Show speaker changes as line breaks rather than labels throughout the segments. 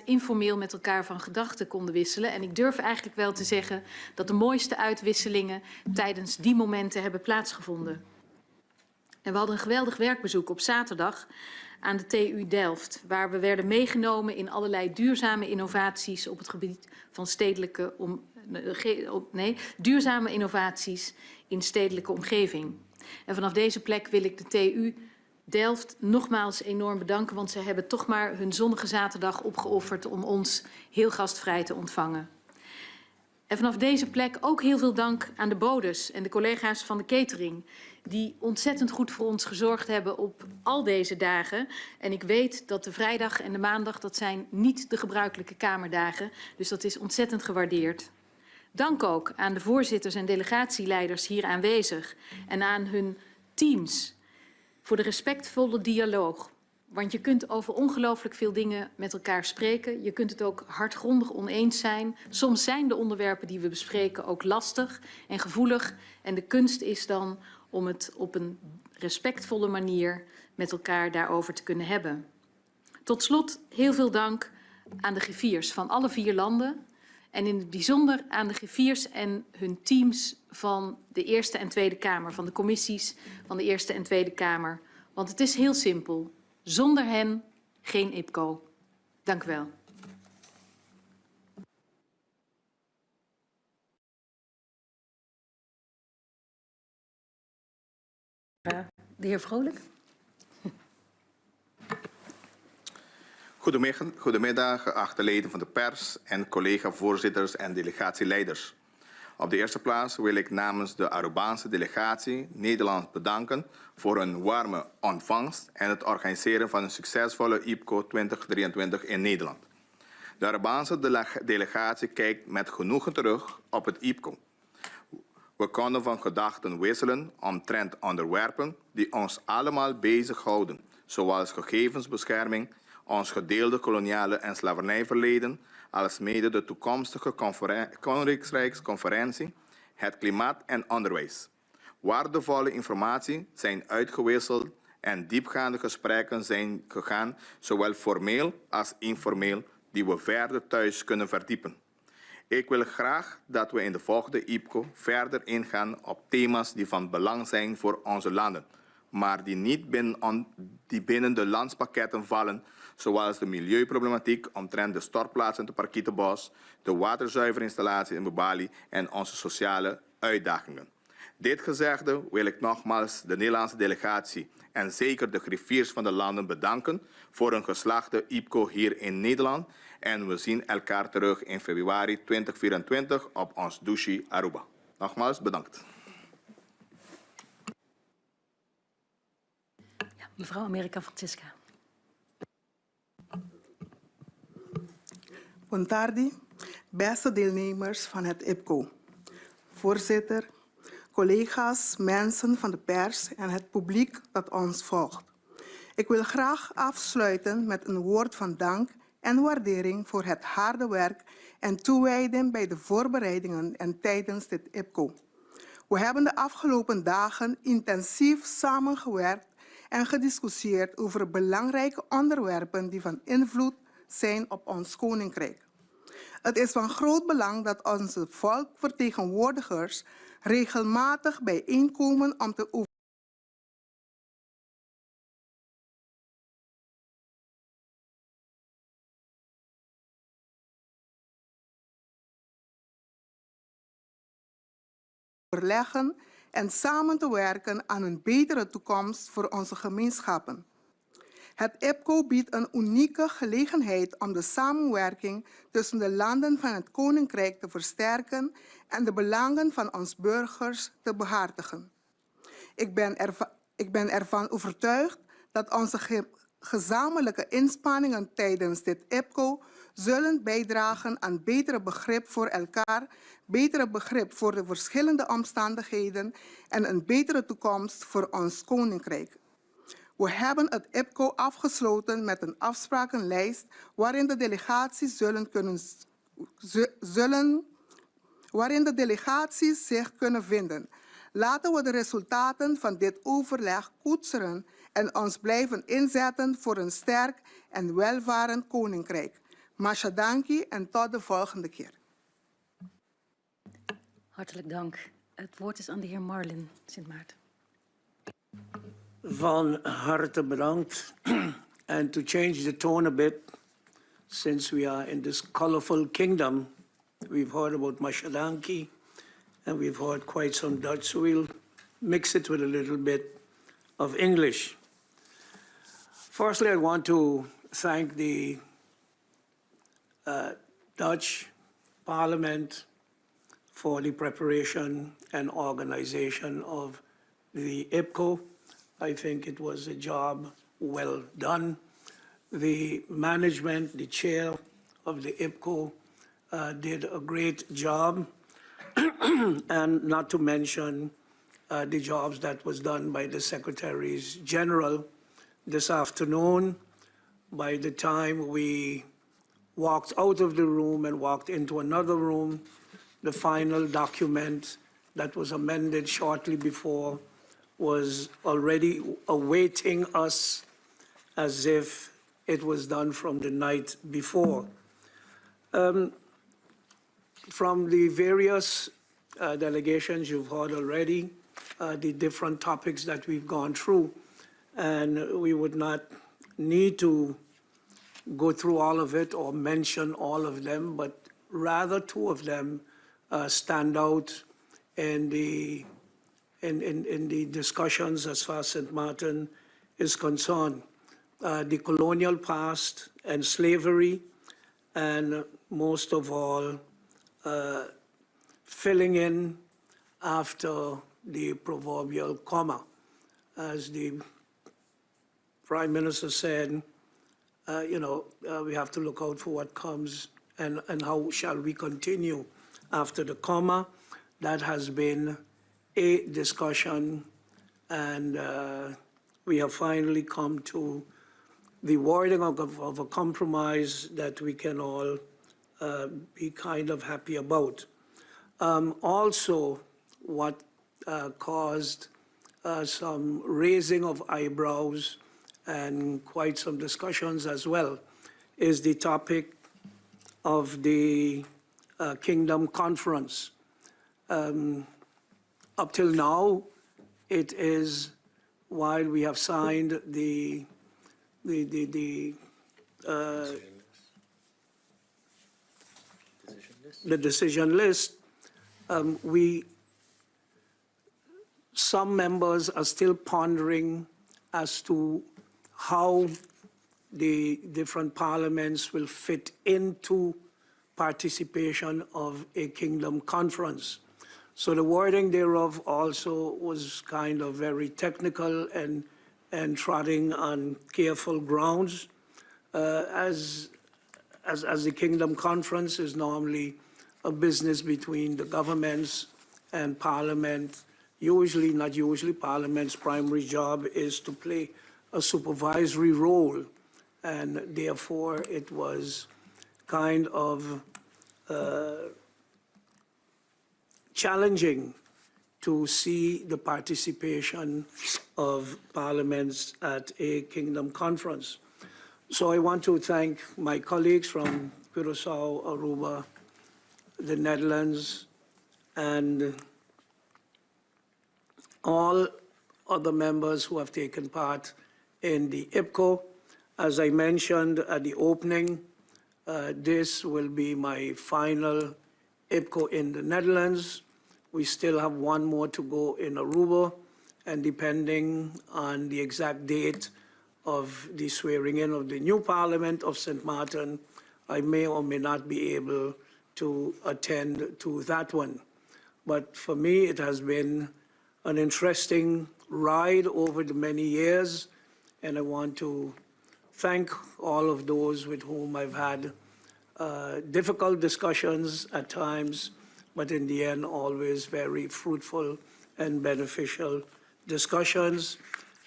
Informeel met elkaar van gedachten konden wisselen. En ik durf eigenlijk wel te zeggen dat de mooiste uitwisselingen tijdens die momenten hebben plaatsgevonden. En we hadden een geweldig werkbezoek op zaterdag aan de TU Delft, waar we werden meegenomen in allerlei duurzame innovaties op het gebied van stedelijke om, nee, duurzame innovaties in stedelijke omgeving. En vanaf deze plek wil ik de TU Delft nogmaals enorm bedanken, want ze hebben toch maar hun zonnige zaterdag opgeofferd om ons heel gastvrij te ontvangen. En vanaf deze plek ook heel veel dank aan de bodes en de collega's van de catering, die ontzettend goed voor ons gezorgd hebben op al deze dagen. En ik weet dat de vrijdag en de maandag, dat zijn niet de gebruikelijke kamerdagen, dus dat is ontzettend gewaardeerd. Dank ook aan de voorzitters en delegatieleiders hier aanwezig en aan hun teams voor de respectvolle dialoog. Want je kunt over ongelooflijk veel dingen met elkaar spreken. Je kunt het ook hardgrondig oneens zijn. Soms zijn de onderwerpen die we bespreken ook lastig en gevoelig. En de kunst is dan om het op een respectvolle manier met elkaar daarover te kunnen hebben. Tot slot heel veel dank aan de griffiers van alle vier landen. En in het bijzonder aan de griffiers en hun teams van de Eerste en Tweede Kamer, van de commissies van de Eerste en Tweede Kamer. Want het is heel simpel. Zonder hen geen IPCO. Dank u wel.
De heer Vrolijk.
Goedemiddag, goedemiddag, geachte leden van de pers en collega-voorzitters en delegatieleiders. Op de eerste plaats wil ik namens de Arubaanse delegatie Nederland bedanken voor een warme ontvangst en het organiseren van een succesvolle IPCO 2023 in Nederland. De Arubaanse delegatie kijkt met genoegen terug op het IPCO. We konden van gedachten wisselen omtrent onderwerpen die ons allemaal bezighouden, zoals gegevensbescherming, ons gedeelde koloniale en slavernijverleden, alsmede de toekomstige Koninkrijksconferentie, het klimaat en onderwijs. Waardevolle informatie zijn uitgewisseld en diepgaande gesprekken zijn gegaan, zowel formeel als informeel, die we verder thuis kunnen verdiepen. Ik wil graag dat we in de volgende IPCO verder ingaan op thema's die van belang zijn voor onze landen, maar die niet binnen, die binnen de landspakketten vallen, zoals de milieuproblematiek omtrent de stortplaatsen in de Parkietenbos, de waterzuiverinstallatie in Bali en onze sociale uitdagingen. Dit gezegde wil ik nogmaals de Nederlandse delegatie en zeker de griffiers van de landen bedanken voor een geslaagde IPCO hier in Nederland. En we zien elkaar terug in februari 2024 op ons Dushi Aruba. Nogmaals bedankt.
Ja, mevrouw America Francisca.
Bon tardi, beste deelnemers van het IPCO. Voorzitter, collega's, mensen van de pers en het publiek dat ons volgt. Ik wil graag afsluiten met een woord van dank en waardering voor het harde werk en toewijding bij de voorbereidingen en tijdens dit IPCO. We hebben de afgelopen dagen intensief samengewerkt en gediscussieerd over belangrijke onderwerpen die van invloed zijn op ons koninkrijk. Het is van groot belang dat onze volkvertegenwoordigers regelmatig bijeenkomen om te overleggen en samen te werken aan een betere toekomst voor onze gemeenschappen. Het IPCO biedt een unieke gelegenheid om de samenwerking tussen de landen van het Koninkrijk te versterken en de belangen van ons burgers te behartigen. Ik ben ervan overtuigd dat onze gezamenlijke inspanningen tijdens dit IPCO zullen bijdragen aan betere begrip voor elkaar, betere begrip voor de verschillende omstandigheden en een betere toekomst voor ons Koninkrijk. We hebben het IPCO afgesloten met een afsprakenlijst waarin de delegaties zullen kunnen, zullen, waarin de delegaties zich kunnen vinden. Laten we de resultaten van dit overleg koesteren en ons blijven inzetten voor een sterk en welvarend koninkrijk. Masha danki en tot de volgende keer.
Hartelijk dank. Het woord is aan de heer Marlin Sint Maarten.
Van harte bedankt. And to change the tone a bit, since we are in this colorful kingdom, we've heard about Masha danki and we've heard quite some Dutch, so we'll mix it with a little bit of English. Firstly, I want to thank the Dutch Parliament for the preparation and organization of the IPKO. I think it was a job well done. The management, the chair of the IPKO, did a great job, and not to mention the jobs that was done by the secretaries general this afternoon. By the time we walked out of the room and walked into another room, the final document that was amended shortly before was already awaiting us as if it was done from the night before. From the various delegations you've heard already, the different topics that we've gone through, and we would not need to go through all of it or mention all of them, but rather two of them stand out in the discussions as far as St. Martin is concerned. The colonial past and slavery, and most of all, filling in after the proverbial comma. As the Prime Minister said, we have to look out for what comes and how shall we continue after the comma. That has been a discussion, and we have finally come to the wording of a compromise that we can all be kind of happy about. Also, what caused some raising of eyebrows and quite some discussions as well is the topic of the Kingdom Conference. Up till now, it is, while we have signed the decision list, some members are still pondering as to how the different parliaments will fit into participation of a kingdom conference. So the wording thereof also was kind of very technical and trotting on careful grounds. As the Kingdom Conference is normally a business between the governments and Parliament. Usually, not usually, Parliament's primary job is to play a supervisory role, and therefore it was kind of challenging to see the participation of parliaments at a Kingdom Conference. So I want to thank my colleagues from Curacao, Aruba, the Netherlands, and all other members who have taken part in the IPKO. As I mentioned at the opening, this will be my final IPKO in the Netherlands. We still have one more to go in Aruba, and depending on the exact date of the swearing in of the new Parliament of St. Martin, I may or may not be able to attend to that one. But for me, it has been an interesting ride over the many years, and I want to thank all of those with whom I've had difficult discussions at times, but in the end, always very fruitful and beneficial discussions.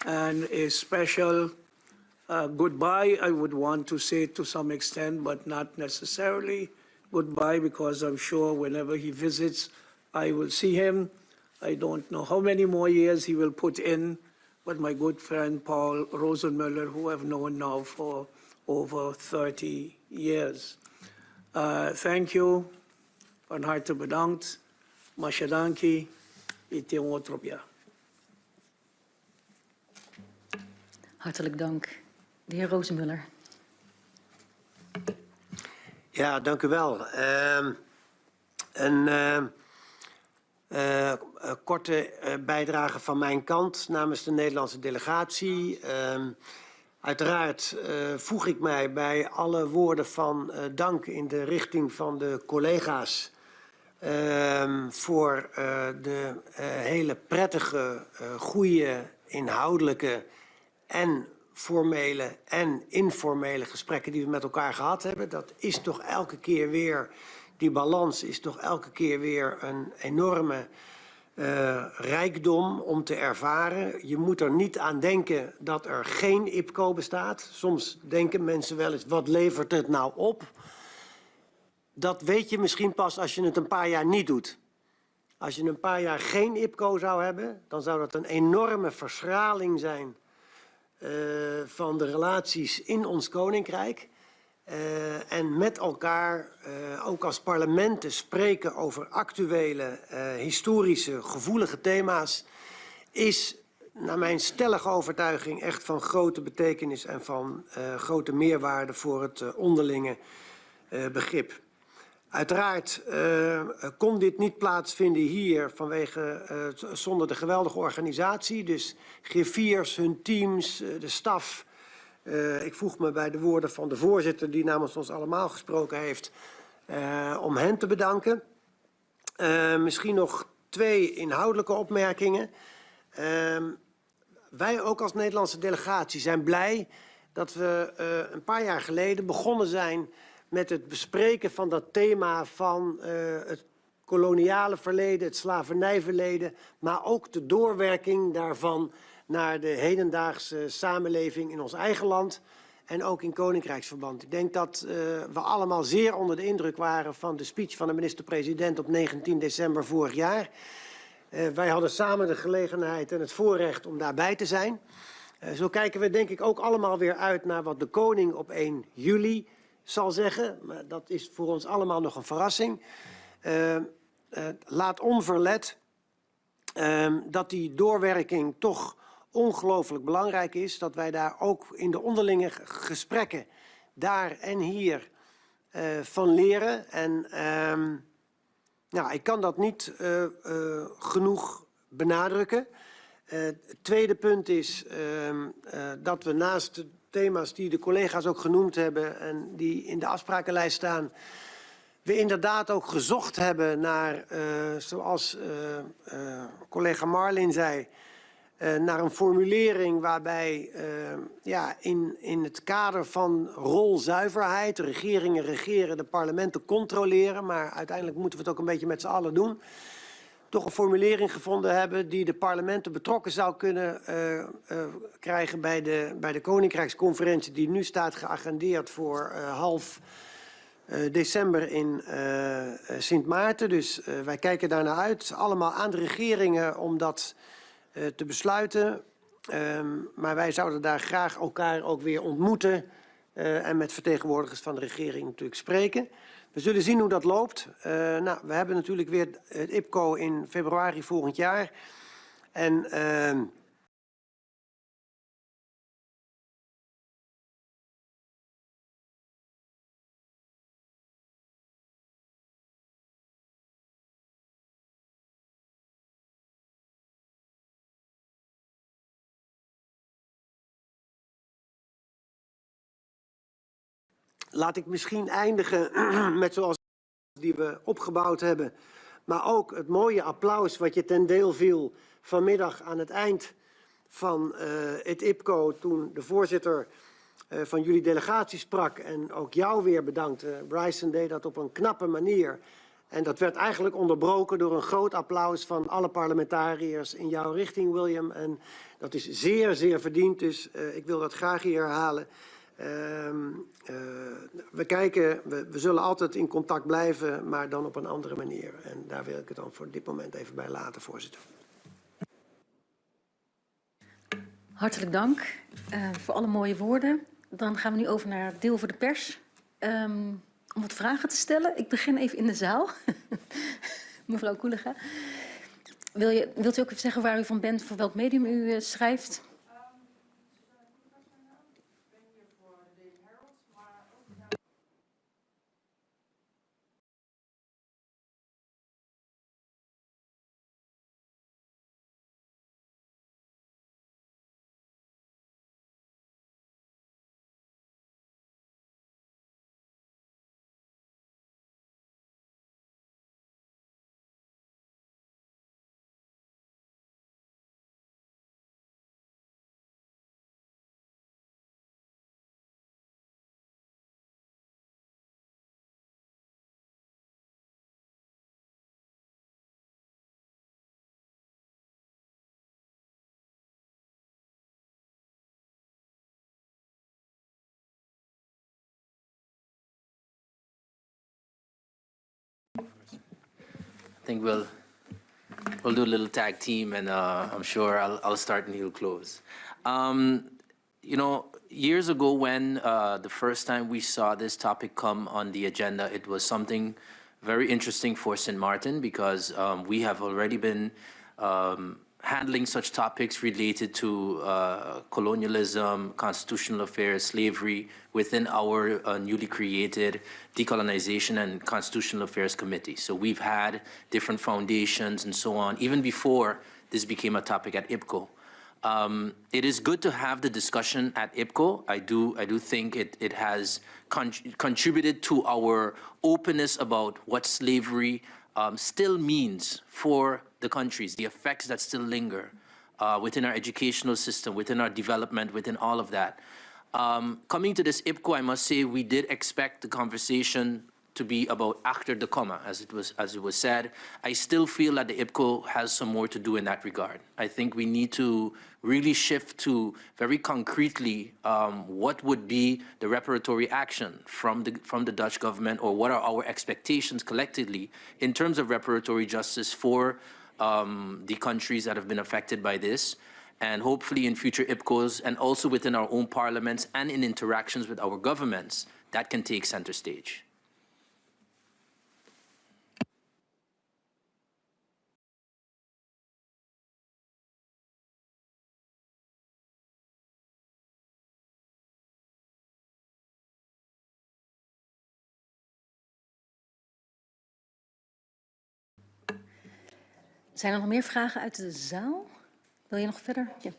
And a special goodbye, I would want to say to some extent, but not necessarily goodbye, because I'm sure whenever he visits, I will see him. I don't know how many more years he will put in, but my good friend Paul Rosenmöller, who I've known now for over 30 years. Thank you, van harte bedankt, masha danki y te un otro bia.
Hartelijk dank. De heer Rozenmuller.
Ja, dank u wel. Een korte bijdrage van mijn kant namens de Nederlandse delegatie. Uiteraard voeg ik mij bij alle woorden van dank in de richting van de collega's voor de hele prettige, goede, inhoudelijke en formele en informele gesprekken die we met elkaar gehad hebben. Dat is toch elke keer weer, die balans is toch elke keer weer een enorme rijkdom om te ervaren. Je moet er niet aan denken dat er geen IPCO bestaat. Soms denken mensen wel eens, wat levert het nou op? Dat weet je misschien pas als je het een paar jaar niet doet. Als je een paar jaar geen IPCO zou hebben, dan zou dat een enorme verschraling zijn van de relaties in ons koninkrijk. En met elkaar, ook als parlementen, spreken over actuele, historische, gevoelige thema's, is naar mijn stellige overtuiging echt van grote betekenis en van grote meerwaarde voor het onderlinge begrip. Uiteraard kon dit niet plaatsvinden hier vanwege zonder de geweldige organisatie. Dus griffiers, hun teams, de staf. Ik voeg me bij de woorden van de voorzitter die namens ons allemaal gesproken heeft, om hen te bedanken. Misschien nog 2 inhoudelijke opmerkingen. Wij ook als Nederlandse delegatie zijn blij dat we een paar jaar geleden begonnen zijn met het bespreken van dat thema van het koloniale verleden, het slavernijverleden, maar ook de doorwerking daarvan naar de hedendaagse samenleving in ons eigen land en ook in koninkrijksverband. Ik denk dat we allemaal zeer onder de indruk waren van de speech van de minister-president op 19 december vorig jaar. Wij hadden samen de gelegenheid en het voorrecht om daarbij te zijn. Zo kijken we denk ik ook allemaal weer uit naar wat de koning op 1 juli zal zeggen. Maar dat is voor ons allemaal nog een verrassing. Laat onverlet dat die doorwerking toch ongelooflijk belangrijk is. Dat wij daar ook in de onderlinge gesprekken daar en hier van leren. En nou, ik kan dat niet genoeg benadrukken. Het tweede punt is dat we naast de thema's die de collega's ook genoemd hebben en die in de afsprakenlijst staan, we inderdaad ook gezocht hebben naar, zoals collega Marlin zei, naar een formulering waarbij ja, in het kader van rolzuiverheid, de regeringen regeren, de parlementen controleren, maar uiteindelijk moeten we het ook een beetje met z'n allen doen, toch een formulering gevonden hebben die de parlementen betrokken zou kunnen krijgen bij de Koninkrijksconferentie die nu staat geagendeerd voor half december in Sint Maarten. Dus wij kijken daarnaar uit. Allemaal aan de regeringen om dat te besluiten. Maar wij zouden daar graag elkaar ook weer ontmoeten en met vertegenwoordigers van de regering natuurlijk spreken. We zullen zien hoe dat loopt. Nou, we hebben natuurlijk weer het IPCO in februari volgend jaar. En laat ik misschien eindigen met zoals die we opgebouwd hebben, maar ook het mooie applaus wat je ten deel viel vanmiddag aan het eind van het IPCO toen de voorzitter van jullie delegatie sprak en ook jou weer bedankte. Bryson deed dat op een knappe manier en dat werd eigenlijk onderbroken door een groot applaus van alle parlementariërs in jouw richting, William. En dat is zeer, zeer verdiend, dus ik wil dat graag hier herhalen. We zullen altijd in contact blijven, maar dan op een andere manier. En daar wil ik het dan voor dit moment even bij laten, voorzitter.
Hartelijk dank voor alle mooie woorden. Dan gaan we nu over naar het deel voor de pers. Om wat vragen te stellen. Ik begin even in de zaal. Mevrouw Koelega. Wil je, wilt u ook even zeggen waar u van bent, voor welk medium u schrijft?
I think we'll do a little tag team, and I'm sure I'll start and he'll close. Years ago when the first time we saw this topic come on the agenda, it was something very interesting for St. Maarten because we have already been handling such topics related to colonialism, constitutional affairs, slavery within our newly created Decolonization and Constitutional Affairs Committee. So we've had different foundations and so on, even before this became a topic at IPKO. It is good to have the discussion at IPKO. I do think it has contributed to our openness about what slavery still means for the countries, the effects that still linger within our educational system, within our development, within all of that. Coming to this IPKO, I must say we did expect the conversation to be about achter de komma, as it was said. I still feel that the IPKO has some more to do in that regard. I think we need to really shift to very concretely what would be the reparatory action from the Dutch government, or what are our expectations collectively in terms of reparatory justice for the countries that have been affected by this. And hopefully in future IPKOs and also within our own parliaments and in interactions with our governments, that can take center stage.
Zijn er nog meer vragen uit de zaal? Wil je nog verder? Ja.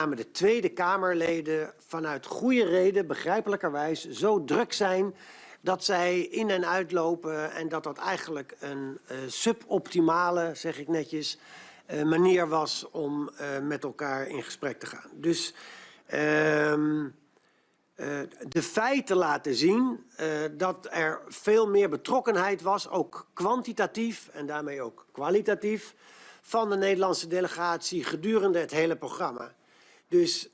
De Tweede Kamerleden vanuit goede reden, begrijpelijkerwijs, zo druk zijn dat zij in en uitlopen en dat dat eigenlijk een suboptimale, zeg ik netjes, manier was om met elkaar in gesprek te gaan. Dus de feiten laten zien dat er veel meer betrokkenheid was, ook kwantitatief en daarmee ook kwalitatief, van de Nederlandse delegatie gedurende het hele programma. Dus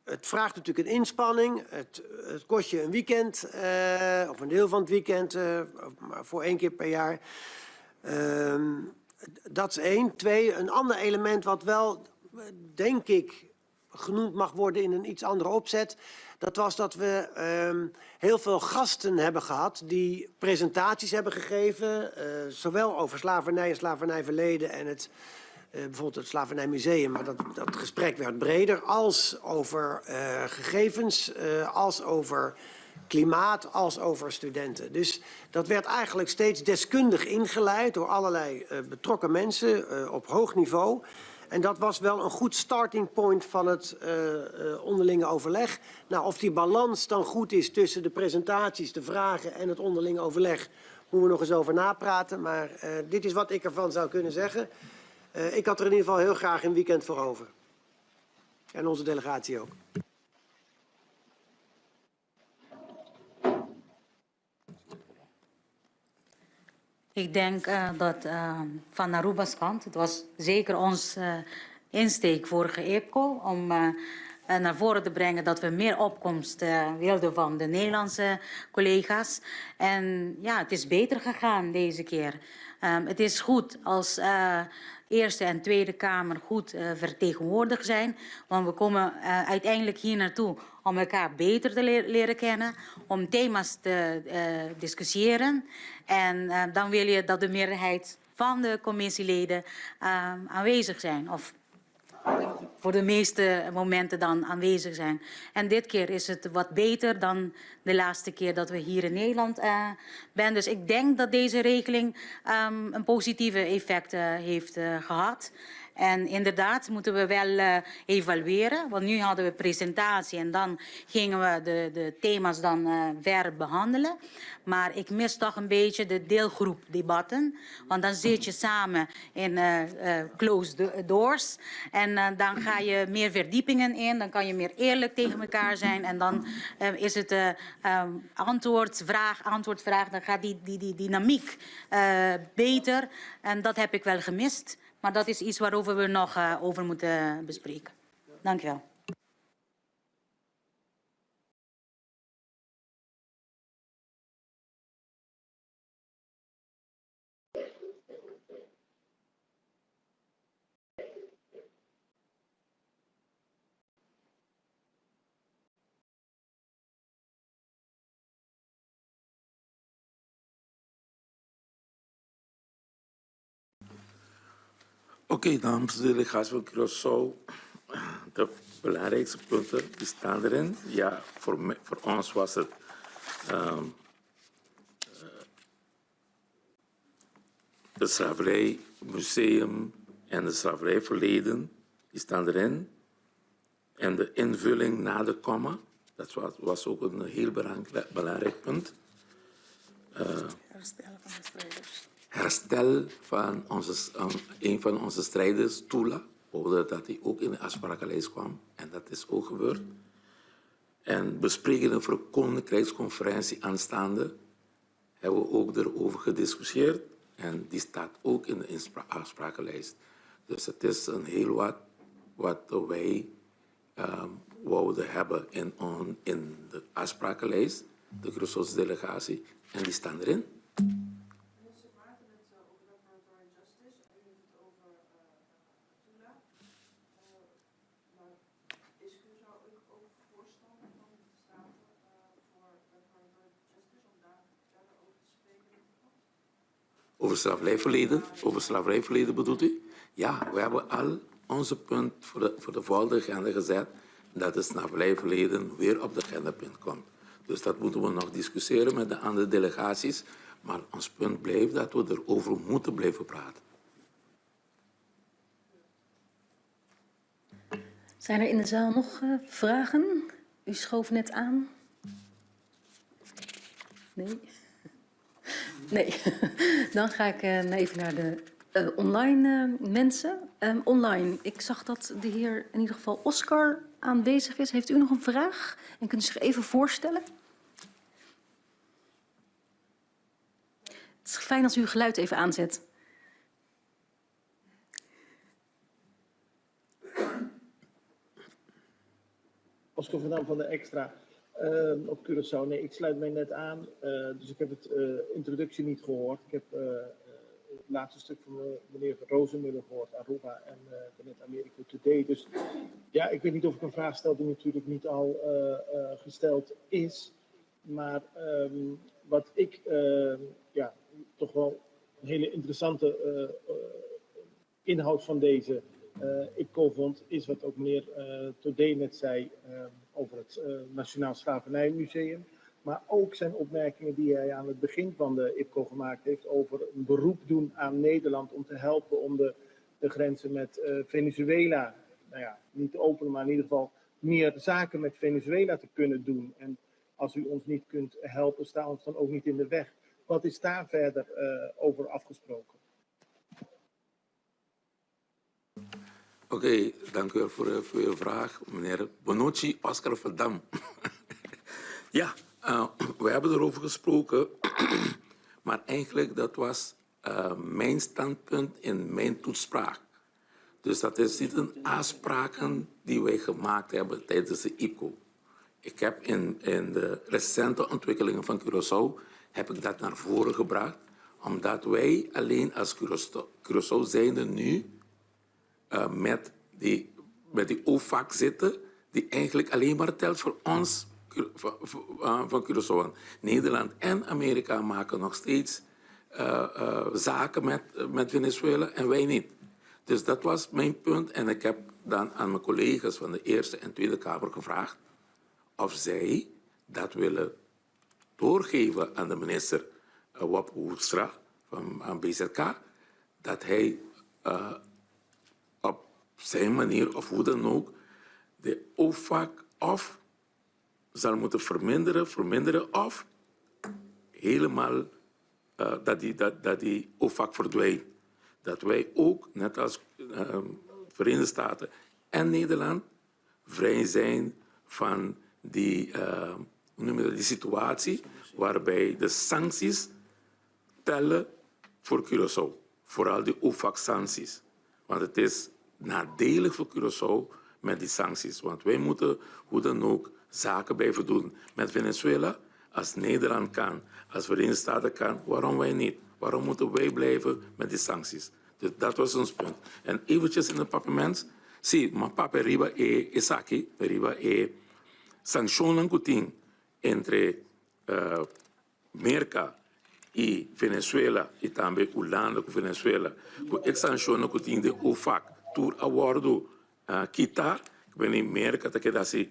het vraagt natuurlijk een inspanning. Het kost je een weekend, of een deel van het weekend, maar voor 1 keer per jaar. Dat is 1. 2, een ander element wat wel, denk ik, genoemd mag worden in een iets andere opzet. Dat was dat we heel veel gasten hebben gehad die presentaties hebben gegeven. Zowel over slavernij en slavernijverleden en het bijvoorbeeld het Slavernijmuseum, maar dat gesprek werd breder, als over gegevens, als over klimaat, als over studenten. Dus dat werd eigenlijk steeds deskundig ingeleid door allerlei betrokken mensen op hoog niveau. En dat was wel een goed starting point van het onderlinge overleg. Nou, of die balans dan goed is tussen de presentaties, de vragen en het onderlinge overleg, moeten we nog eens over napraten. Maar dit is wat ik ervan zou kunnen zeggen. Ik had er in ieder geval heel graag een weekend voor over. En onze delegatie ook.
Ik denk dat van Aruba's kant, het was zeker ons insteek vorige IPCO om naar voren te brengen dat we meer opkomst wilden van de Nederlandse collega's. En ja, het is beter gegaan deze keer. Het is goed als Eerste en Tweede Kamer goed vertegenwoordigd zijn. Want we komen uiteindelijk hier naartoe om elkaar beter te leren kennen, om thema's te discussiëren. En dan wil je dat de meerderheid van de commissieleden aanwezig zijn. Of voor de meeste momenten dan aanwezig zijn. En dit keer is het wat beter dan de laatste keer dat we hier in Nederland zijn. Dus ik denk dat deze regeling een positieve effect heeft gehad. En inderdaad moeten we wel evalueren. Want nu hadden we presentatie en dan gingen we de thema's dan verder behandelen. Maar ik mis toch een beetje de deelgroepdebatten. Want dan zit je samen in closed doors. En dan ga je meer verdiepingen in. Dan kan je meer eerlijk tegen elkaar zijn. En dan is het antwoord, vraag, antwoord, vraag. Dan gaat die dynamiek beter. En dat heb ik wel gemist. Maar dat is iets waarover we nog over moeten bespreken. Dank u wel.
Oké, namens de delegatie van Curaçao, de belangrijkste punten die staan erin. Ja, voor ons was het het slavernijmuseum en de slavernijverleden, die staan erin. En de invulling na de komma, dat was ook een heel belangrijk punt.
Herstel van de strijders.
Herstel van een van onze strijders, Tula. We hoorden dat hij ook in de afsprakenlijst kwam. En dat is ook gebeurd. En bespreken voor de Koninkrijksconferentie aanstaande hebben we ook erover gediscussieerd. En die staat ook in de afsprakenlijst. Dus het is een heel wat wij wouden hebben in de afsprakenlijst, de Curaçaose delegatie, en die staan erin. Over slavernijverleden bedoelt u? Ja, we hebben al onze punt voor de volgende agenda gezet, dat het slavernijverleden weer op de agendapunt komt. Dus dat moeten we nog discussiëren met de andere delegaties, maar ons punt blijft dat we erover moeten blijven praten.
Zijn er in de zaal nog vragen? U schoof net aan. Nee? Nee. Dan ga ik even naar de online mensen. Online, ik zag dat de heer in ieder geval Oscar aanwezig is. Heeft u nog een vraag? En kunt u zich even voorstellen? Het is fijn als u uw geluid even aanzet.
Oscar van Dam van de Extra op Curaçao. Nee, ik sluit mij net aan, dus ik heb het introductie niet gehoord. Ik heb het laatste stuk van meneer Rozenmuller gehoord, Aruba en net America Today. Dus ja, ik weet niet of ik een vraag stel die natuurlijk niet al gesteld is. Maar wat ik ja, toch wel een hele interessante inhoud van deze IPCO vond, is wat ook meneer Todé net zei over het Nationaal Slavernijmuseum. Maar ook zijn opmerkingen die hij aan het begin van de IPCO gemaakt heeft over een beroep doen aan Nederland om te helpen om de grenzen met Venezuela, nou ja, niet te openen, maar in ieder geval meer zaken met Venezuela te kunnen doen. En als u ons niet kunt helpen, sta ons dan ook niet in de weg. Wat is daar verder over afgesproken?
Oké, dank u wel voor uw vraag, meneer Bonucci, Oscar van Dam. Ja, we hebben erover gesproken, maar eigenlijk dat was mijn standpunt in mijn toespraak. Dus dat is niet een afspraken die wij gemaakt hebben tijdens de IPCO. Ik heb in de recente ontwikkelingen van Curaçao heb ik dat naar voren gebracht, omdat wij alleen als Curaçao zijnde nu met die OFAC zitten, die eigenlijk alleen maar telt voor ons van Curaçao. Nederland en Amerika maken nog steeds zaken met Venezuela en wij niet. Dus dat was mijn punt. En ik heb dan aan mijn collega's van de Eerste en Tweede Kamer gevraagd of zij dat willen doorgeven aan de minister Wopke Hoekstra van BZK, dat hij op zijn manier of hoe dan ook de OFAC of zal moeten verminderen of helemaal dat die OFAC verdwijnt. Dat wij ook, net als Verenigde Staten en Nederland, vrij zijn van die, hoe noem je dat, die situatie waarbij de sancties tellen voor Curaçao. Vooral die OFAC-sancties. Want het is nadelig voor Curaçao met die sancties. Want wij moeten hoe dan ook zaken blijven doen met Venezuela. Als Nederland kan, als Verenigde Staten kan, waarom wij niet? Waarom moeten wij blijven met die sancties? Dus dat was ons punt. En eventjes in het Papiaments. Si, m'a papia riba e esaki, riba e sanshonnan ku tin entre Merka i Venezuela i tambe Hulanda ku Venezuela, ku e sanshonnan ku tin di OFAC, tur a wòrdu kitá, ku Merka ta keda hasi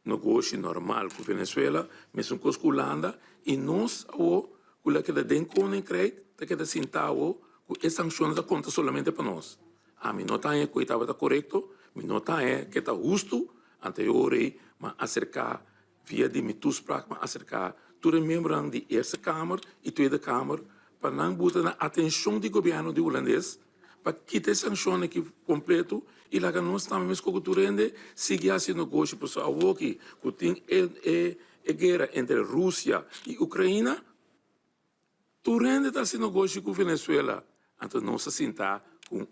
negoshi normal ku Venezuela, mesun kos ku Hulanda, i nos o ku a keda den Koninkrijk, ta keda sintá ku e sanshon ta konta solamente pa nos. Ami no ta ku tabata korekto, mi no ta ku ta hustu, anterior m'a aserká via di mi toespraak, m'a aserká tur miembro di Eerste Kamer i Tweede Kamer pa nan buta na atenshon di gobièrnu di hulandes pa kita e sanshon aki kompleto i laga nos tambe mes ku tur hende sigui hasi negoshi. Pasobra awoki ku tin e guera entre Rusia i Ukraina, tur hende ta hasi negoshi ku Venezuela. Anto nos a sinta ku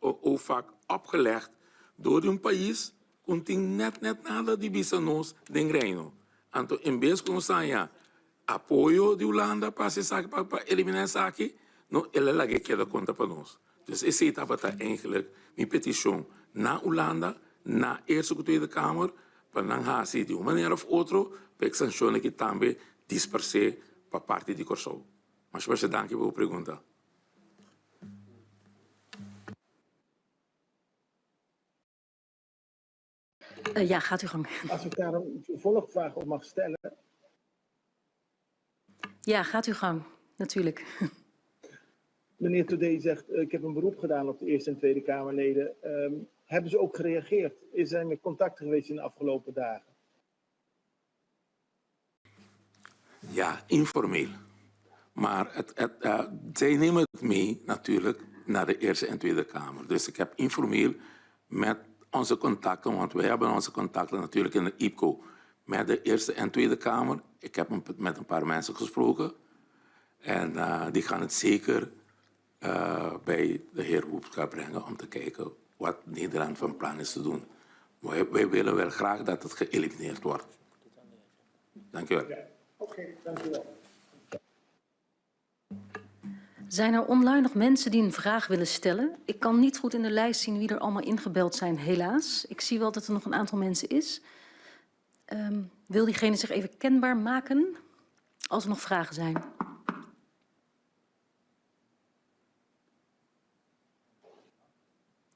OFAC opgelegd door un pais ku no tin net net nada di bisa nos den Reino. Anto, en bes ku nos apoyo di Hulanda pa pa eliminá esaki, no, el a laga keda konta pa nos. Dus esei tabata eigenlijk mi petishon na Hulanda, na Eerste Tweede Kamer, pa nan hasi di un manera òf otro, pa e sanshon aki tambe disparsé pa parti di Kòrsou. Mas masha danki pa e pregunta.
Ja, gaat uw gang.
Als ik daar een vervolgvraag op mag stellen.
Ja, gaat uw gang, natuurlijk.
Meneer Todé zegt, ik heb een beroep gedaan op de Eerste en Tweede Kamerleden. Hebben ze ook gereageerd? Zijn er contacten geweest in de afgelopen dagen?
Ja, informeel. Maar zij nemen het mee natuurlijk naar de Eerste en Tweede Kamer. Dus ik heb informeel met onze contacten, want wij hebben onze contacten natuurlijk in de IPCO met de Eerste en Tweede Kamer. Ik heb met een paar mensen gesproken en die gaan het zeker bij de heer Hoekstra brengen om te kijken wat Nederland van plan is te doen. Wij willen wel graag dat het geëlimineerd wordt. Dank u wel.
Ja, oké, okay, dank u wel.
Zijn er online nog mensen die een vraag willen stellen? Ik kan niet goed in de lijst zien wie er allemaal ingebeld zijn, helaas. Ik zie wel dat er nog een aantal mensen is. Wil diegene zich even kenbaar maken als er nog vragen zijn?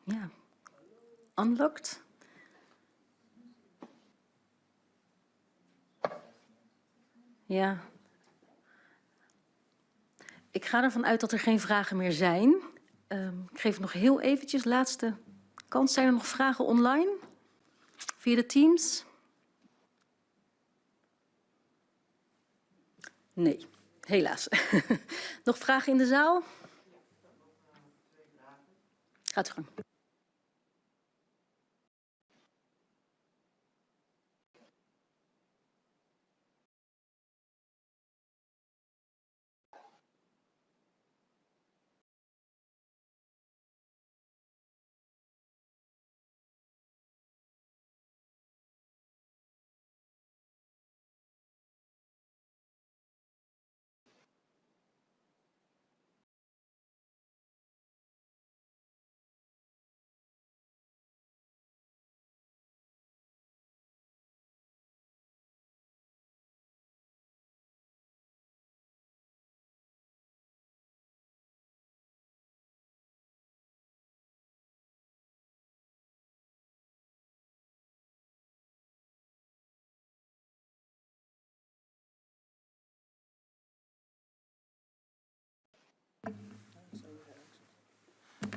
Ja. Unlocked. Ja. Ik ga ervan uit dat er geen vragen meer zijn. Ik geef nog heel eventjes laatste kans. Zijn er nog vragen online? Via de Teams? Nee, helaas. Nog vragen in de zaal? Gaat u gang.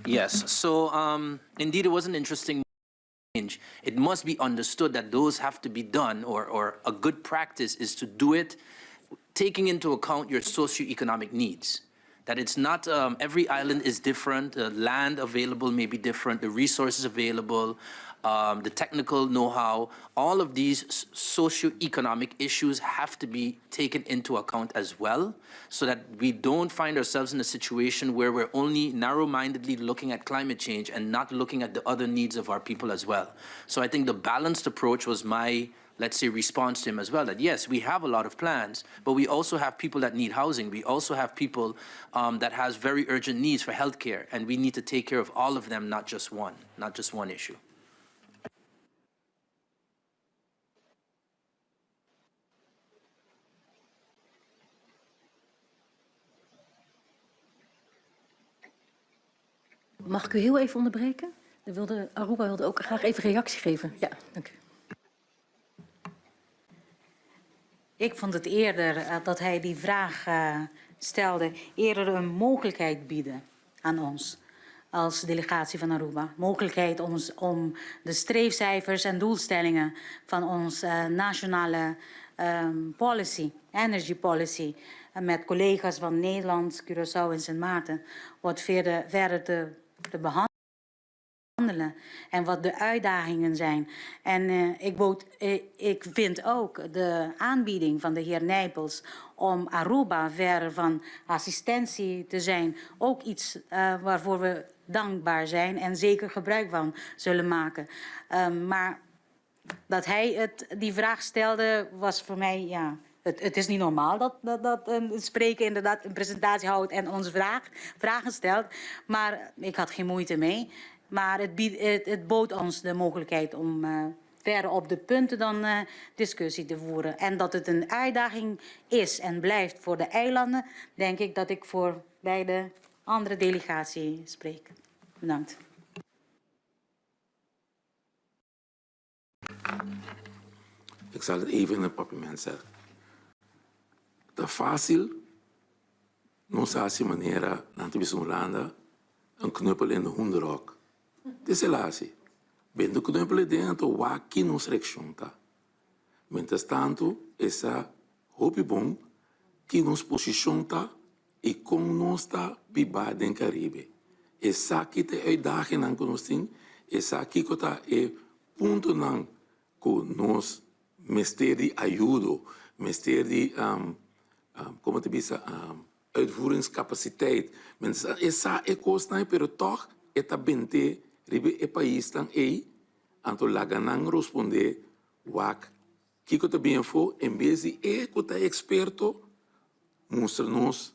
Yes, so indeed it was an interesting change. It must be understood that those have to be done, or a good practice is to do it taking into account your socioeconomic needs. That it's not, every island is different, the land available may be different, the resources available, the technical know-how, all of these socioeconomic issues have to be taken into account as well, so that we don't find ourselves in a situation where we're only narrow-mindedly looking at climate change and not looking at the other needs of our people as well. So I think the balanced approach was my, let's say, response to him as well, that yes, we have a lot of plans, but we also have people that need housing. We also have people that has very urgent needs for healthcare, and we need to take care of all of them, not just one issue.
Mag ik u heel even onderbreken? Aruba wilde ook graag even reactie geven. Ja, dank u.
Ik vond het eerder dat hij die vraag stelde, eerder een mogelijkheid bieden aan ons als delegatie van Aruba. Mogelijkheid om de streefcijfers en doelstellingen van ons nationale policy, energy policy, met collega's van Nederland, Curaçao en Sint Maarten, wat verder te behandelen en wat de uitdagingen zijn. En ik vind ook de aanbieding van de heer Nijpels om Aruba verder van assistentie te zijn ook iets waarvoor we dankbaar zijn en zeker gebruik van zullen maken. Maar dat hij die vraag stelde was voor mij, ja, het is niet normaal dat een spreker inderdaad een presentatie houdt en ons vragen stelt. Maar ik had geen moeite mee. Maar het bood ons de mogelijkheid om verder op de punten dan discussie te voeren. En dat het een uitdaging is en blijft voor de eilanden, denk ik dat ik voor beide andere delegatie spreek. Bedankt.
Ik zal het even in het papiaments zeggen. Ta fásil, nos hasi manera, nan ta bisa Hulanda, een knuppel in de hoenderhok. Dit is helaas. Bende knuppel den to wak ki nos reakshon ta. Mientras tanto, e sa hopi bon ki nos posishon ta i kon nos ta biba den Karibe. E sa ki ta e uitdagingnan ku nos tin, e sa kiko ta e puntonan ku nos mester di ayudo, mester di, komo ta bisa, uitvoeringscapaciteit. E sa e kosnan ei, pero tòg e ta bent'é riba e paisnan ei, anto laga nan rospondé wak kiko ta bin afó, en bes di e ku ta eksperto mustra nos.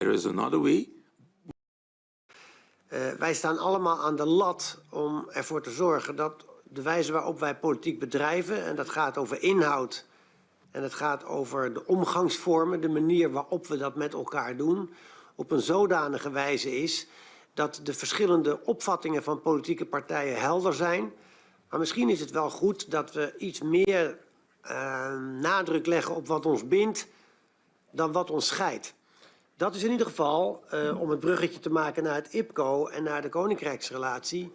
There is another way.
Wij staan allemaal aan de lat om ervoor te zorgen dat de wijze waarop wij politiek bedrijven, en dat gaat over inhoud en het gaat over de omgangsvormen, de manier waarop we dat met elkaar doen, op een zodanige wijze is dat de verschillende opvattingen van politieke partijen helder zijn. Maar misschien is het wel goed dat we iets meer nadruk leggen op wat ons bindt dan wat ons scheidt. Dat is in ieder geval, om het bruggetje te maken naar het IPCO en naar de koninkrijksrelatie,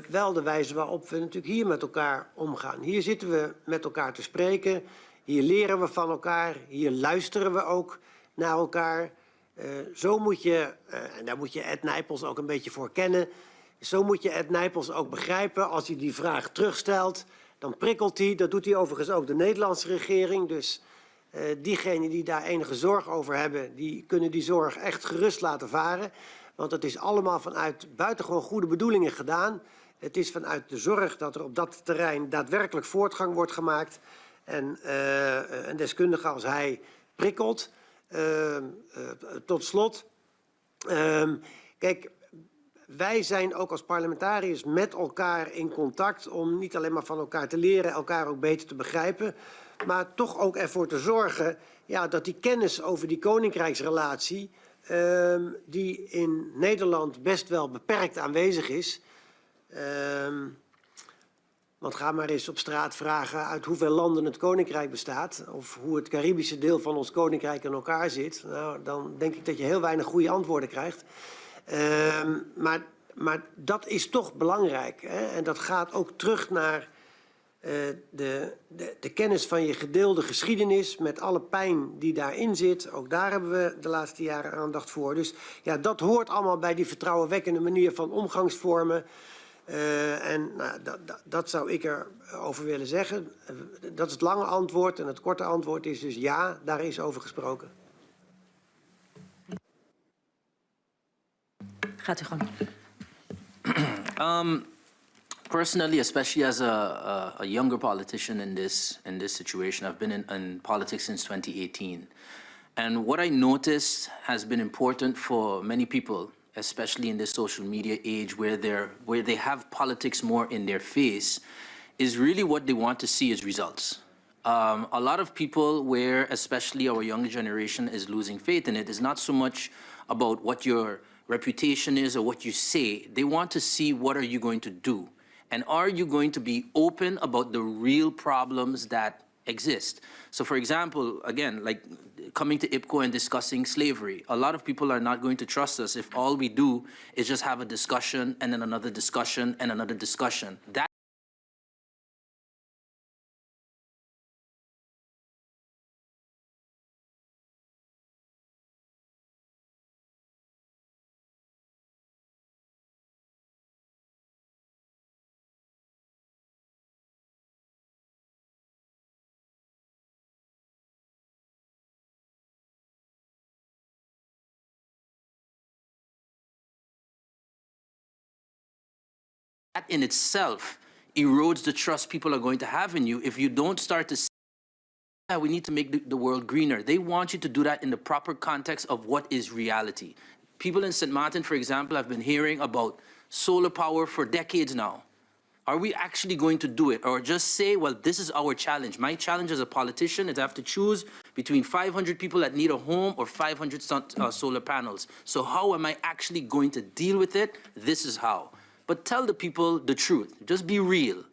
wel de wijze waarop we natuurlijk hier met elkaar omgaan. Hier zitten we met elkaar te spreken, hier leren we van elkaar, hier luisteren we ook naar elkaar. Zo moet je, en daar moet je Ed Nijpels ook een beetje voor kennen, zo moet je Ed Nijpels ook begrijpen als hij die vraag terugstelt. Dan prikkelt hij, dat doet hij overigens ook de Nederlandse regering. Dus diegenen die daar enige zorg over hebben, die kunnen die zorg echt gerust laten varen. Want het is allemaal vanuit buitengewoon goede bedoelingen gedaan. Het is vanuit de zorg dat er op dat terrein daadwerkelijk voortgang wordt gemaakt. En een deskundige als hij prikkelt. Tot slot, kijk, wij zijn ook als parlementariërs met elkaar in contact om niet alleen maar van elkaar te leren, elkaar ook beter te begrijpen, maar toch ook ervoor te zorgen, ja, dat die kennis over die koninkrijksrelatie, die in Nederland best wel beperkt aanwezig is. Want ga maar eens op straat vragen uit hoeveel landen het koninkrijk bestaat of hoe het Caribische deel van ons koninkrijk in elkaar zit. Nou, dan denk ik dat je heel weinig goede antwoorden krijgt. Maar dat is toch belangrijk. Hè? En dat gaat ook terug naar de kennis van je gedeelde geschiedenis met alle pijn die daarin zit. Ook daar hebben we de laatste jaren aandacht voor. Dus ja, dat hoort allemaal bij die vertrouwenwekkende manier van omgangsvormen. En nou, dat zou ik erover willen zeggen. Dat is het lange antwoord. En het korte antwoord is dus ja, daar is over gesproken.
Gaat u gang.
Personally, especially as a younger politician in this situation, I've been in politics since 2018. And what I noticed has been important for many people, especially in this social media age where they have politics more in their face, is really what they want to see is results. A lot of people where, especially our younger generation, is losing faith in it, is not so much about what your reputation is or what you say. They want to see what are you going to do. And are you going to be open about the real problems that exist? So for example, again, like coming to IPCO and discussing slavery, a lot of people are not going to trust us if all we do is just have a discussion and then another discussion and another discussion. That in itself erodes the trust people are going to have in you if you don't start to say, yeah, we need to make the world greener. They want you to do that in the proper context of what is reality. People in St. Martin, for example, have been hearing about solar power for decades now. Are we actually going to do it? Or just say, well, this is our challenge. My challenge as a politician is I have to choose between 500 people that need a home or 500 solar panels. So how am I actually going to deal with it? This is how. But tell the people the truth. Just be real.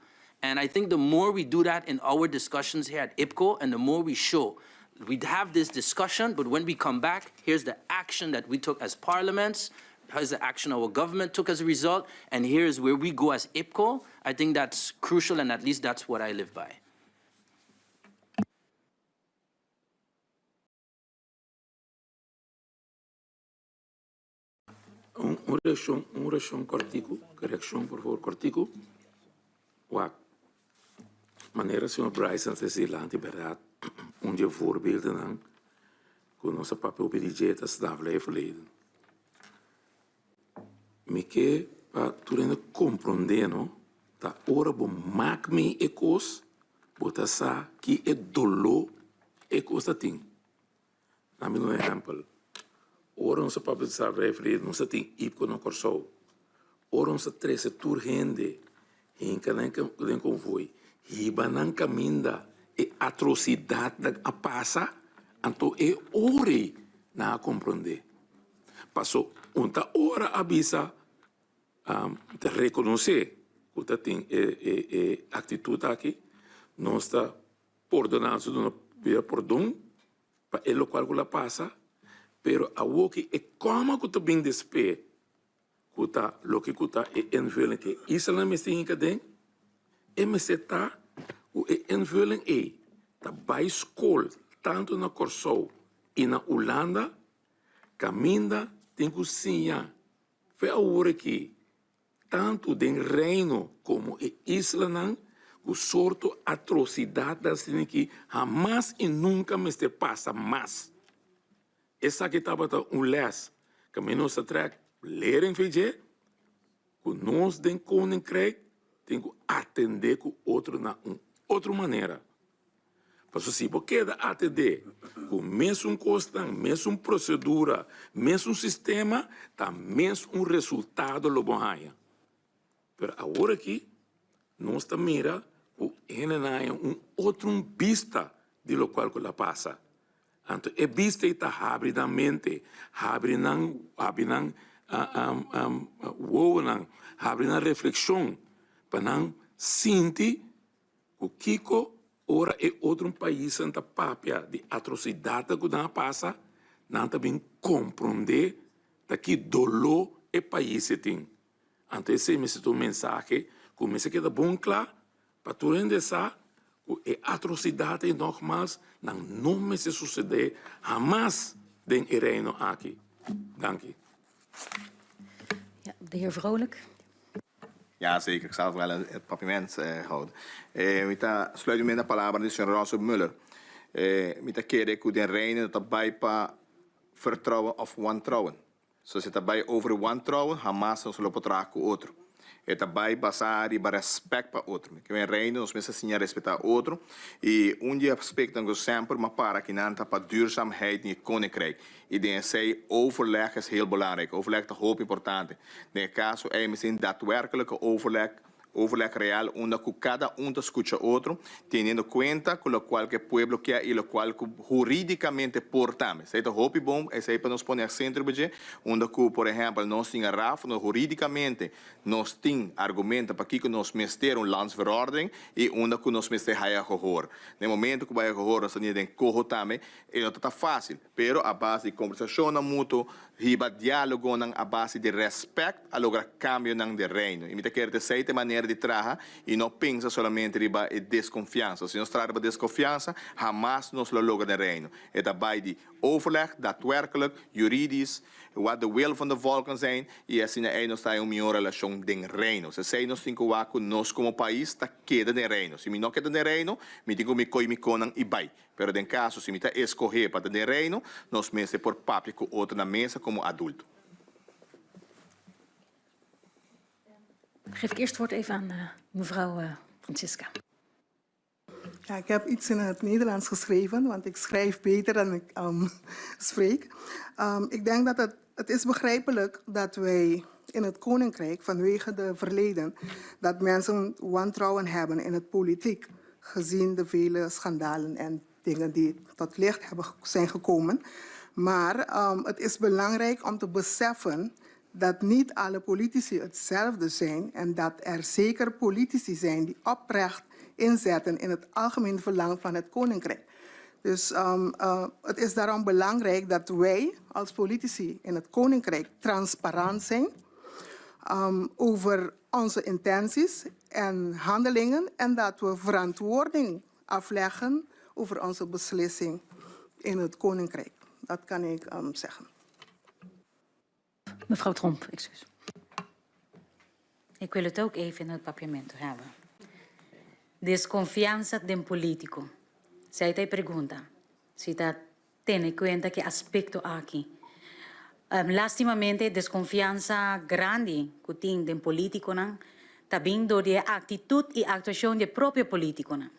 And I think the more we do that in our discussions here at IPCO and the more we show, we have this discussion, but when we come back, here's the action that we took as parliaments, here's the action our government took as a result, and here's where we go as IPCO. I think that's crucial, and at least that's what I live by.
Un reakshon kòrtiku, reakshon por fabor kòrtiku. Wak, manera señor Bryson a bisa, berdat, un di e voorbeelden ku nos a papia over di dje ta slavernijverleden. Mi ke pa tur hende komprondé, no? Ta ora bo maak mi e kos, bo ta sa ki e doló e kos tin. Laga mi un ehèmpel. Ora nos a papia di slavernij verleden, nos a tin IPCO na Kòrsou. Ora nos a trese tur hende hinka nan den konvoi, hiba nan kaminda e atrosidatnan a pasa, anto e ora ei nan a komprondé. Paso un ta ora a bisa ta rekonosé ku ta tin e aktitut aki, nos ta pordoná, nos ta duna bira pordon pa e lokual ku lo a pasa, pero awoki e kòma ku ta bin despe ku ta loke ku ta e invulling ku e islanan mester hinka den, e mester ta ku e invulling ei ta bai skol tantu na Kòrsou i na Ulanda kaminda tin ku siña fe awor aki tantu den Reino komo e islanan ku sorto atrosidatnan asina aki hamas i nunka mester pasa mas. Esaki tabata un les ku mi nos ta trek lering fi dje, ku nos den Koninkrijk tin ku atendé ku otro na un otro manera. Pasobra si bo keda atendé ku mesun kosnan, mesun prosedura, mesun sistema, ta mes un resultado lo bo haña. Pero awor aki nos ta mira ku hendenan haña un otro bista di lokual ku la pasa. Anto e bista ei ta habri nan mente, habri nan habri nan wowonan, habri nan reflekshon pa nan sinti ku kiko ora e otro paisnan ta papia di atrosidatnan ku nan a pasa, nan ta bin komprondé ta ki doló e pais e tin. Anto esei mester ta un mensahe ku mester keda bon kla pa tur hende sa ku e atrosidat ei nogmas nan no mester susedé hamas den e reino aki. Danki.
Ja, de heer Vrolijk.
Ja, zeker. Ik zal vooral het papiment houden. Mi ta sluit mi met de palabra di señor Rosso Muller. Mi ta kere ku den reino ta bai pa vertrouwen of wantrouwen. So si ta bai over wantrouwen, hamas nos lo por traha ku otro. E ta bai basá riba rèspèt pa otro. Mi ke Reino nos mester siña respetá otro i un di e aspektonan ku semper m'a para akinan ta pa duurzaamheid di e Koninkrijk. I den esei overleg is heel belangrijk. Overleg ta hopi importante. Den e kaso ei mester tin daadwerkelijke overleg Overleg real unda cu cada un ta scucha otro, teniendo cuenta cu locual cu e pueblo kier y locual cu huridicamente por tambe. Esey ta hopi bon, esey pa nos pone acento riba dje, unda cu por ehempel nos tin a RAF, unda huridicamente nos tin argumento pakico nos mester un landsverordening y unda cu nos mester haya gehoor. Den momento cu bo haya gehoor nos ta nia den coho tambe, e no ta ta facil. Pero a base di kombersashonnan mutuo, hiba diálogonan a base di rèspèt a logra kambionan den Reino. I mi ta kere ta esei ta e manera di traha i no pensa solamente riba e deskonfiansa. Si nos traha riba deskonfiansa, hamas nos lo logra den Reino. E ta bai di overleg, daadwerkelijk, juridisch, wat de wil van de volken zijn, i asina ei nos ta haña un mihó relashon den Reino. Esei nos tin ku wak ku nos komo pais ta keda den Reino. Si mi no keda den Reino, mi tin ku mi koi mi konan i bai. Pero den kaso si mi ta eskohé pa ta den Reino, nos mester por papia ku otro na mesa komo adulto.
Geef ik eerst het woord even aan mevrouw Francisca.
Ja, ik heb iets in het Nederlands geschreven, want ik schrijf beter dan ik um, spreek. Um, ik denk dat het, het is begrijpelijk dat wij in het Koninkrijk, vanwege de verleden, dat mensen wantrouwen hebben in het politiek gezien de vele schandalen en dingen die tot licht hebben, zijn gekomen. Maar um, het is belangrijk om te beseffen dat niet alle politici hetzelfde zijn en dat er zeker politici zijn die oprecht inzetten in het algemeen belang van het Koninkrijk. Dus um, uh, het is daarom belangrijk dat wij als politici in het Koninkrijk transparant zijn um, over onze intenties en handelingen en dat we verantwoording afleggen over onze beslissing in het Koninkrijk. Dat kan ik um, zeggen.
Mevrouw Tromp, excuus.
Ik wil het ook even in het papiamento hebben. Desconfianza den politico. Esey ta e pregunta. Si ta tene cuenta cu aspecto aki. Lastimamente desconfianza grandi cu tin den politiconan ta bin door di e actitud y actuacion di e propio politiconan.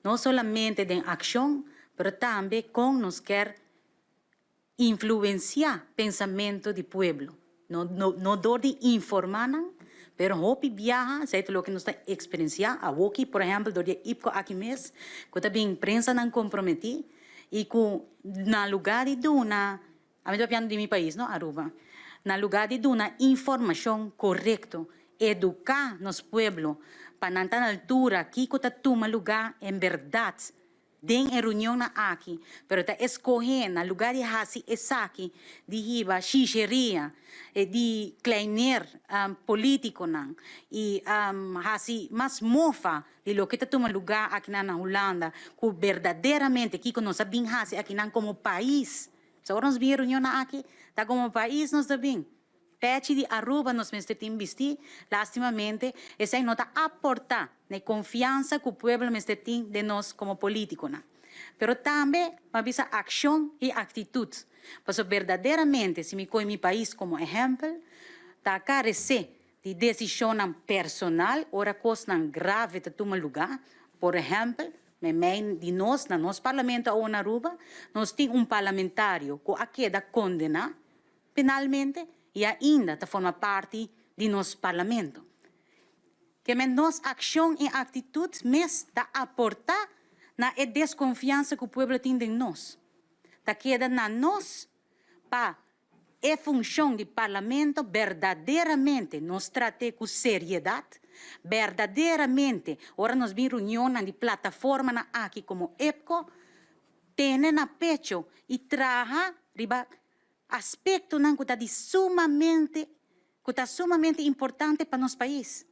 No solamente den accion, pero tambe con nos kier. Influenciá pensamentu di pueblo, no no dor di informá nan, pero hopi biaha esei ta loke nos ta eksperensiá awoki, por ehèmpel dor di e IPCO aki mes, ku ta bin prensanan komprometí i ku na lugá di duna, ami ta papiando di mi pais no, Aruba, na lugá di duna informashon korekto, eduká nos pueblo pa nan ta na altura kiko ta tuma lugá en bèrdat den e reunionnan aki, pero ta escohe na lugar di haci esaki di hiba shisheria, di kleineer politiconan y haci mas mofa di loke ta tuma lugar akinan na Hulanda cu berdaderamente kico nos a bin haci akinan como pais. So ora nos bin e reunionnan aki ta como pais nos ta bin. Pechi di Aruba nos mester tin bisti, lastimamente esei no ta aporta na e confiansa cu pueblo mester tin den nos como politiconan. Pero tambe pa bisa accion y actitud, pasobra berdaderamente si mi coy mi pais como ehempel, ta carece di decisionnan personal ora cosnan grave ta tuma luga, por ehempel, Meimei di nos, na nos parlamento awo na Aruba, nos tin un parlamentario cu a keda condena penalmente y ainda ta forma parti di nos Parlamento. Kemen nos accion y actitud mes ta aporta na e desconfiansa cu pueblo tin den nos. Ta keda na nos pa e funcion di Parlamento berdaderamente nos trate cu seriedad, berdaderamente ora nos bin reunionnan di plataformanan aki como EPCO, tene na pecho y traha riba Aspektonan ku ta di sumamente ku ta sumamente importante pa nos pais.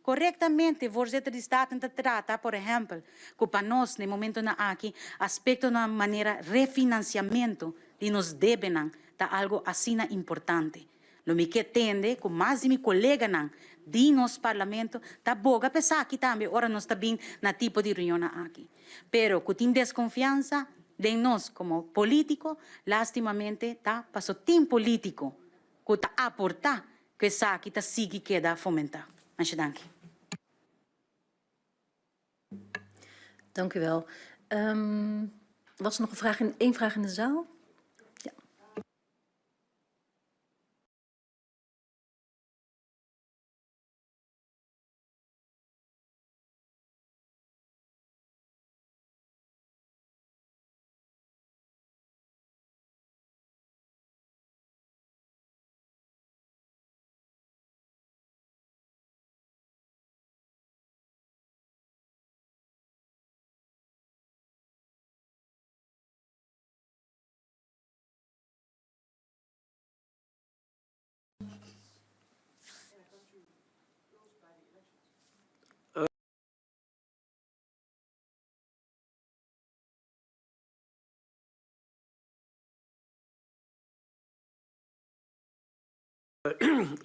Korektamente Voorzitter di Staten ta trata, por ehèmpel, ku pa nos na e momentonan aki aspektonan manera refinansiamentu di nos debenan ta algu asina importante. Lo mi ke tende ku mas di mi koleganan di nos Parlamento ta boga pa esaki tambe ora nos ta bin na tipo di reunionnan aki. Pero ku tin deskonfiansa den nos komo polítiko, lástimamente ta paso tin polítiko ku ta aportá ku esaki ta sigui keda fomentá. Masha danki.
Dank u wel. Was er nog een vraag in, één vraag in de zaal? Ja.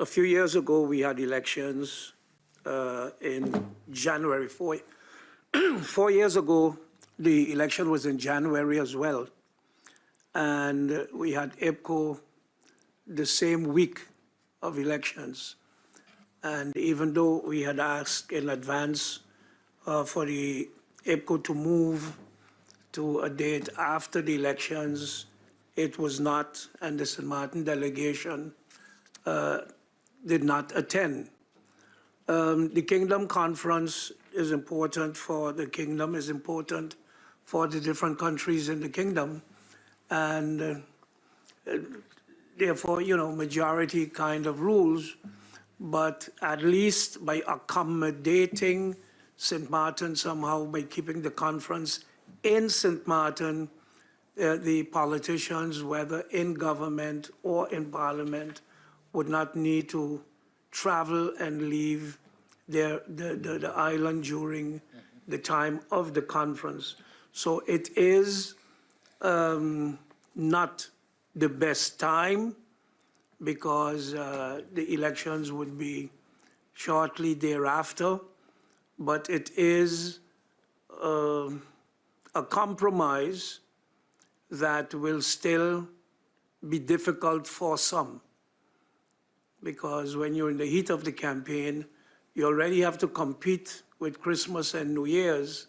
A few years ago, we had elections uh, in January. Four, four years ago, the election was in January as well. And we had IPCO the same week of elections. And even though we had asked in advance uh, for the IPCO to move to a date after the elections, it was not, and the St. Martin delegation uh, did not attend. Um, the Kingdom Conference is important for the kingdom, is important for the different countries in the kingdom. And uh, therefore, you know, majority kind of rules, but at least by accommodating St. Martin somehow, by keeping the conference in St. Martin, uh, the politicians, whether in government or in parliament, would not need to travel and leave their, the, the, the island during the time of the conference. So it is um, not the best time because uh, the elections would be shortly thereafter, but it is uh, a compromise that will still be difficult for some. Because when you're in the heat of the campaign, you already have to compete with Christmas and New Year's,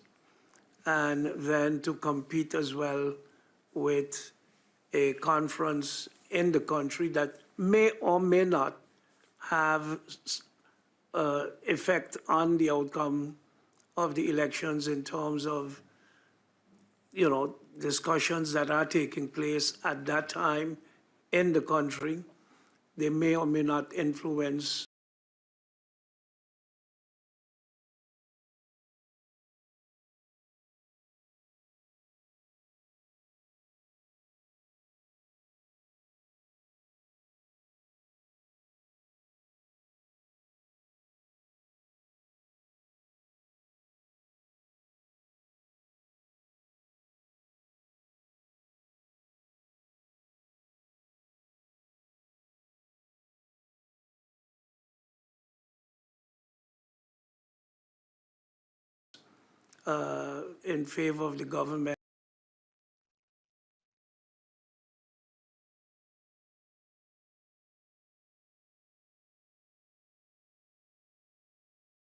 and then to compete as well with a conference in the country that may or may not have effect on the outcome of the elections in terms of discussions that are taking place at that time in the country. They may or may not influence in favor of the government.